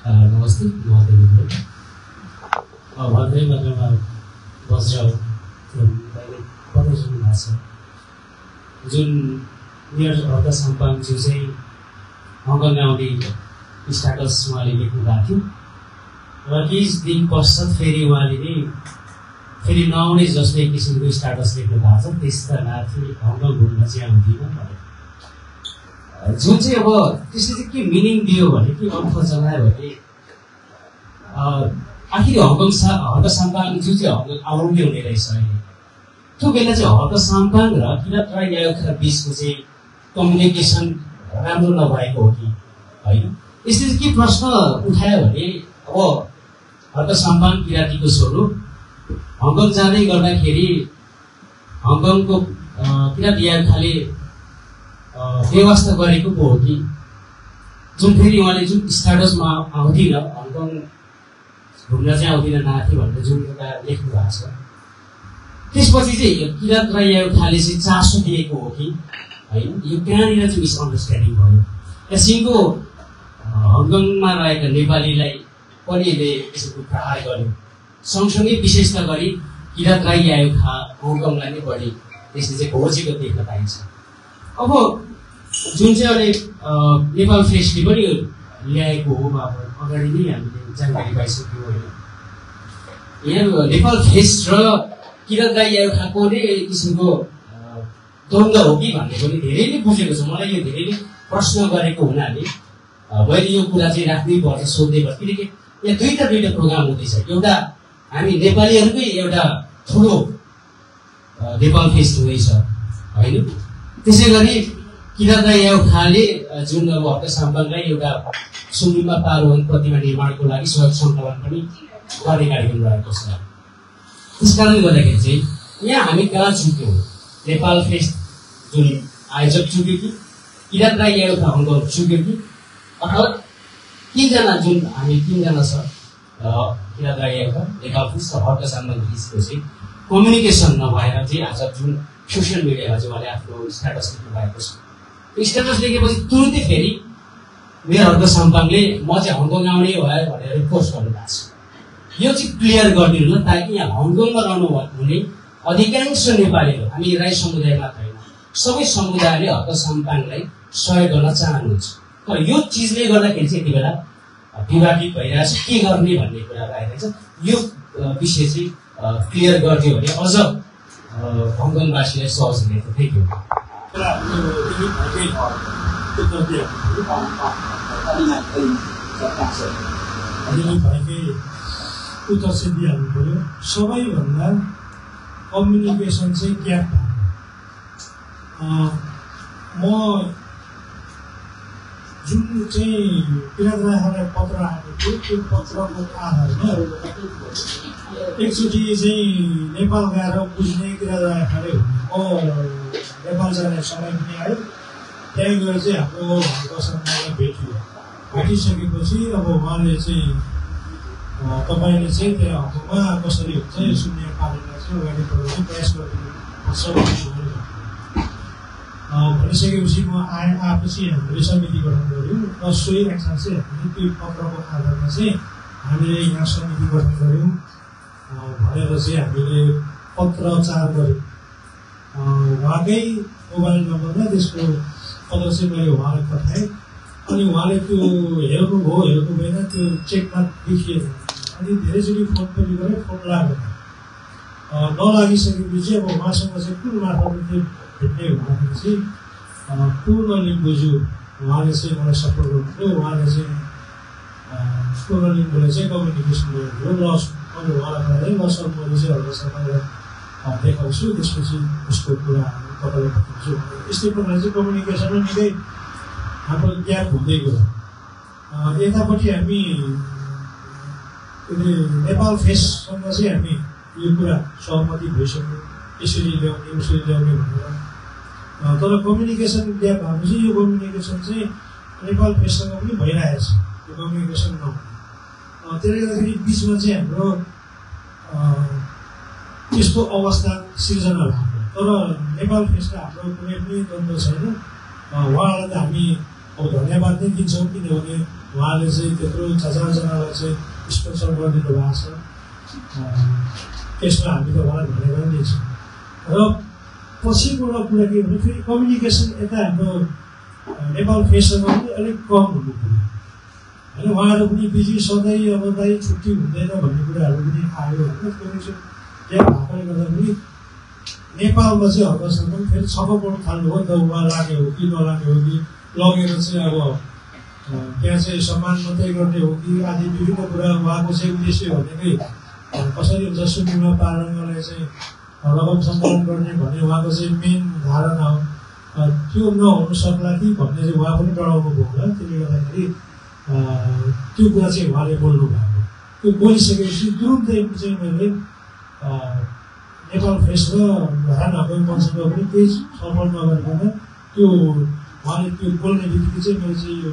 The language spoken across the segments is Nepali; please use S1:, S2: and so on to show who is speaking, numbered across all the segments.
S1: नमस्ते महोदय। भर्खरै मात्रामा वज्र बताइसक्नु भएको छ जुन नियर हर्क साम्पाङज्यू चाहिँ हङकङ आउने स्ट्याटस उहाँले लेख्नु भएको थियो र केही दिन पश्चात फेरि उहाँले नै फेरि नआउने जस्तो एक किसिमको स्ट्याटस लेख्नु भएको छ। त्यस्ता नाथे हङकङ घुम्न चाहिँ आउँदिनँ भनेर जुन चाहिँ अब त्यसले चाहिँ के मिनिङ दियो भने के अर्थ जनायो भने आखिर हर्क साम्पाङ जुन चाहिँ हङकङ आउनु हुने रहेछ अहिले त्यो बेला चाहिँ हर्क साम्पाङ र किरात राई याओखा बिचको चाहिँ कम्युनिकेसन राम्रो नभएको हो कि होइन। यसले चाहिँ के प्रश्न उठायो भने अब हर्क साम्पाङ किरातीको छोरो हङकङ जाँदै गर्दाखेरि हङकङको किरात याओखाले व्यवस्था गरेको पो हो कि जुन फेरि उहाँले जुन स्ट्याटसमा आउँदिनँ हङकङ घुम्न चाहिँ आउँदिनँ नाथे भनेर जुन एउटा लेख्नु भएको छ त्यसपछि चाहिँ किरात राई याओखाले चाहिँ चासो दिएको हो कि होइन। यो कहाँनिर चाहिँ मिसअन्डरस्ट्यान्डिङ भयो। त्यहाँ सिङ्गो हङकङमा रहेका नेपालीलाई पनि यसले यसको प्रहार गर्यो। सँगसँगै विशेषता गरी किरात राई याओखा हङकङलाई नै बढी त्यसले चाहिँ खोजेको देख्न पाइन्छ। अब जुन चाहिँ अहिले नेपाल फेस्टले पनि ल्याएको हो अब अगाडि नै हामीले जानकारी पाइसक्यौँ होइन। यहाँ नेपाल फेस्ट र किरात राई याओखाको नै किसिमको द्वन्द हो कि भन्ने पनि धेरैले बुझेको छ। मलाई यो धेरैले प्रश्न गरेको हुनाले मैले यो कुरा चाहिँ राख्नै पर्छ सोध्नै पर्छ किनकि यहाँ दुईवटा प्रोग्राम हुँदैछ। एउटा हामी नेपालीहरूकै एउटा ठुलो नेपाल फेस्ट हुँदैछ होइन। त्यसै गरी किरात राई याओखाले जुन अब हर्क साम्पाङलाई एउटा सुम्निमा पारोहन प्रतिमा निर्माणको लागि सहयोग सङ्कलन पनि गर्ने कार्यक्रम रहेको छ। त्यस कारणले गर्दाखेरि चाहिँ यहाँ हामी कहाँ चुक्यौँ नेपाल फेस्ट जुन आयोजक चुक्यो कि किरात राई याओखा हङकङ चुक्यो कि अथवा तीनजना जुन हामी तीनजना छ किरात राई याओखा नेपाल फेस्ट र हर्क साम्पाङ बिचको चाहिँ कम्युनिकेसन नभएर चाहिँ आज जुन सोसियल मिडियामा चाहिँ उहाँले आफ्नो स्ट्याटस लेख्नु भएको छ। त्यो स्ट्याटस लेखेपछि तुरुन्तै फेरि मेरो हर्क साम्पाङले म चाहिँ हङकङ आउने भयो भनेर रिपोस्ट गर्नु भएको छ। यो चाहिँ क्लियर गरिदिनु न ताकि यहाँ हङकङमा रहनु हुने अधिकांश नेपालीहरू हामी राई समुदाय मात्र होइन सबै समुदायले हर्क साम्पाङलाई सहयोग गर्न चाहनुहुन्छ। तर यो चिजले गर्दाखेरि चाहिँ यति बेला विवादित भइरहेछ के गर्ने भन्ने कुरा आइरहेछ। यो विषय चाहिँ क्लियर गरिदियो भने अझ हङकङवासीलाई सहज हुने थियो। Thank
S2: you. उत्तर चाहिँ दिइहाल्नु पऱ्यो। सबैभन्दा कम्युनिकेसन चाहिँ ग्याप म जुन चाहिँ किरात राईलाई पत्र आएको थियो त्यो पत्रको आधारमा एकचोटि चाहिँ नेपाल गएर बुझ्ने किरात राईले नेपाल जाने समय पनि आयो। त्यहाँ गएर चाहिँ हाम्रो हर्कसँगलाई भेटिसकेपछि अब उहाँले चाहिँ तपाईँले चाहिँ त्यहाँ हकमा कसरी हुन्छ यो शून्य पार्टीलाई चाहिँ अगाडि बढाउने प्रयास गर्नुपर्छ भनिसकेपछि म आएपछि हामीले समिति गठन गऱ्यौँ र सोही एक्सन चाहिँ हामीले त्यो पत्रको आधारमा चाहिँ हामीले यहाँ समिति गठन गऱ्यौँ भनेर चाहिँ हामीले पत्रचार गऱ्यौँ। उहाँकै मोबाइल नम्बरमा त्यसको पत्र चाहिँ मैले उहाँलाई पठाएँ अनि उहाँले त्यो हेर्नुभयो हेर्नु भएन त्यो चेकमा देखिएन। अनि धेरैचोटि फोन पनि गरेँ फोन लागेन। नलागिसकेपछि अब उहाँसँग चाहिँ कुन मार्फत भेट्ने भन्दाखेरि चाहिँ पूर्ण लिम्बुज्यू उहाँले चाहिँ मलाई सपोर्ट गर्नुभयो। उहाँले चाहिँ पूर्ण लिम्बुलाई चाहिँ कम्युनिकेसन गर्नुभयो। ल मैले उहाँलाई भनेँ ल सर मैले चाहिँ हल्का सरकारलाई देखाउँछु त्यसपछि उसको कुरा तपाईँलाई बताउँछु। यस्तै प्रकारले चाहिँ कम्युनिकेसनमा निकै हाम्रो ग्याप हुँदै गयो। यतापट्टि हामी नेपाल फेस्टसँग चाहिँ हामी यो कुरा सहमति भइसक्यो यसरी ल्याउने उसरी ल्याउने भनेर। तर कम्युनिकेसन ग्याप हाम्रो चाहिँ यो कम्युनिकेसन चाहिँ नेपाल फेस्टसँग पनि भइरहेछ यो कम्युनिकेसन नहुने। त्यसले गर्दाखेरि बिचमा चाहिँ हाम्रो त्यस्तो अवस्था सिर्जना भएको। तर नेपाल फेस्टमा हाम्रो कुनै पनि द्वन्द्व छैन। उहाँलाई त हामी अब धन्यवाद नै दिन्छौँ, किनभने उहाँले चाहिँ त्यत्रो 4-4जनालाई चाहिँ स्पोन्सर गरिदिनु भएको छ। त्यसमा हामी त उहाँलाई धन्यवाद दिन्छौँ। र पछिबाट कुरा के भने फेरि कम्युनिकेसन यता हाम्रो नेपाल फेससँग पनि अलिक कम हुनु पऱ्यो होइन। उहाँहरू पनि बिजी, सधैँ अब दाइ छुट्टी हुँदैन भन्ने कुराहरू पनि आयो होइन। कम्युनिकेसन यहाँ भएकोले गर्दा पनि नेपालमा चाहिँ हल्कासँग फेरि छक्क पर्नु थाल्नु हो नि त, उहाँ लाने हो कि नलाने हो कि, लगेर चाहिँ अब त्यहाँ चाहिँ सम्मान मात्रै गर्ने हो कि, आदि विभिन्न कुरा। उहाँको चाहिँ उद्देश्य भनेकै कसरी हुन्छ सुनिमा पार्नलाई चाहिँ रकम सङ्कलन गर्ने भन्ने उहाँको चाहिँ मेन धारणा हो। त्यो नहुनु सक्ला कि भन्ने चाहिँ उहाँ पनि डराउनु भयो होला। त्यसले गर्दाखेरि त्यो कुरा चाहिँ उहाँले बोल्नु भएको। त्यो बोलिसकेपछि तुरुन्तै चाहिँ मैले नेपाल फेस र हानको मञ्चसँग पनि केही छलफल नगरिकन त्यो उहाँले त्यो बोल्ने बित्तिकै चाहिँ मैले चाहिँ यो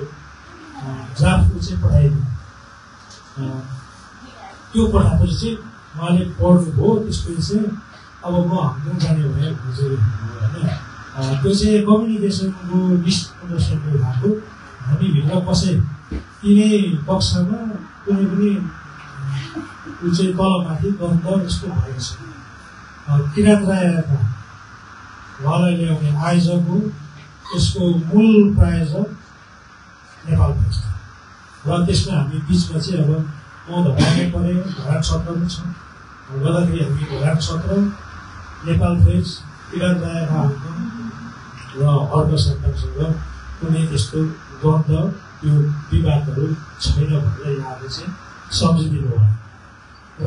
S2: ड्राफ्टको चाहिँ पठाइदिएँ। त्यो पठाएपछि चाहिँ उहाँले पढ्नुभयो। त्यसपछि चाहिँ अब म हाम्रो जाने भएँ भने चाहिँ होइन। त्यो चाहिँ कम्युनिकेसनको मिसअन्डरस्ट्यान्डिङ भएको। हामी भित्र कसै तिनै कक्षामा कुनै पनि ऊ चाहिँ तलमाथि गन्ध यस्तो भएको छ। किरात रायका उहाँलाई ल्याउने आयोजक हो, त्यसको मूल प्रायोजक नेपाल फेस्ट। र त्यसमा हामी बिचमा चाहिँ अब म धरानै पऱ्यो, धरान सत्र पनि छ। गर्दाखेरि हामी धरान सत्र, नेपाल फेस्ट, किरात रायका र अर्को सरकारसँग कुनै त्यस्तो द्वन्द्व, त्यो विवादहरू छैन भनेर यहाँले चाहिँ सम्झिदिनु भयो।